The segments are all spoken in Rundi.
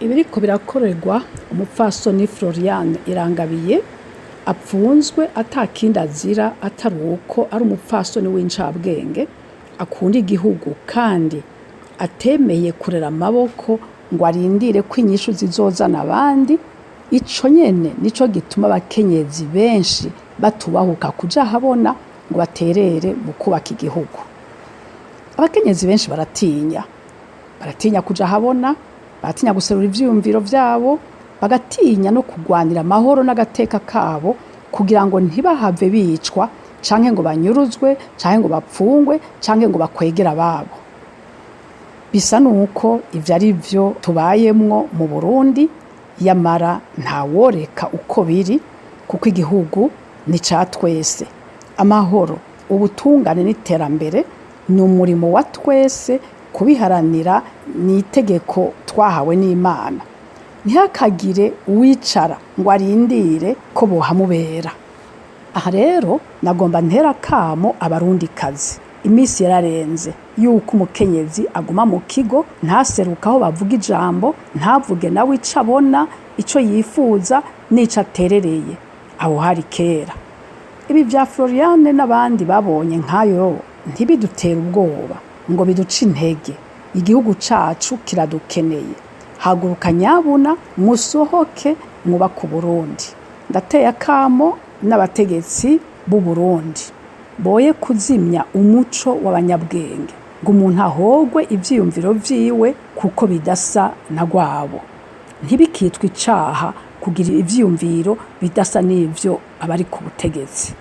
Ibiriko birakorerwa umupfasoni Floriane Irangabiye apfunzwe atakindi azira atari uko ari umupfasoni w'incabwenge akunda igihugu kandi atemeye kurera amaboko ngo arindire ko inyishu zizozana abandi. Ico nyene nico gituma abakenyezi benshi batubahuka kuja ahabona ngo baterere mu kubaka igihugu. Abakenyezi benshi baratinya, baratinya kuja ahabona, baratinya guserura ivyiyumviro vyabo, bagatinya no kugwanira amahoro n'agateka kabo kugira ngo ntibahave bicwa canke ngo banyuruzwe canke ngo bapfungwe canke ngo bakwegere ababo. Bisa nuko ivyo ari vyo tubayemwo mu Burundi, yamara ntaworeka uko biri kuko igihugu ni ca twese. Amahoro, ubutungane n'iterambere ni umurimo wa twese, kubiharanira ni itegeko twahawe n'Imana. Ntihakagire uwicara ngo arindire ko bohamubera. Aha rero nagomba ntera akamo Abarundikazi. Iminsi yararenze yuko umukenyezi aguma mu kigo, ntaseruke aho bavuga ijambo, ntavuge nawe ico abona, ico yifuza n'ico aterereye. Aho hari kera. Ibi vya Floriane n'abandi babonye nkayo ntibidutere ubwoba ngo biduce intege. Igihugu cacu kiradukeneye. Haguruka nyabuna, musohoke mwubake Uburundi. Ndateye akamo n'abategetsi b'u Burundi boye kuzimya umuco w'abanyabwenge ngo umuntu ahogwe ivyiyumviro vyiwe kuko bidasa na rwabo. Ntibikitwe icaha kugira ivyiyumviro bidasa n'ivyo abari ku butegetsi.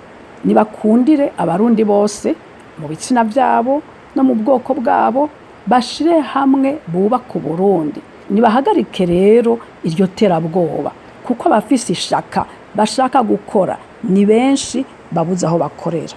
Nibakundire Abarundi bose mu bitsina vyabo no mu bwoko bwabo, bashire hamwe bubake Uburundi. Nibahagarike rero iryo terabwoba kuko abafise ishaka bashaka gukora ni benshi babuze aho bakorera.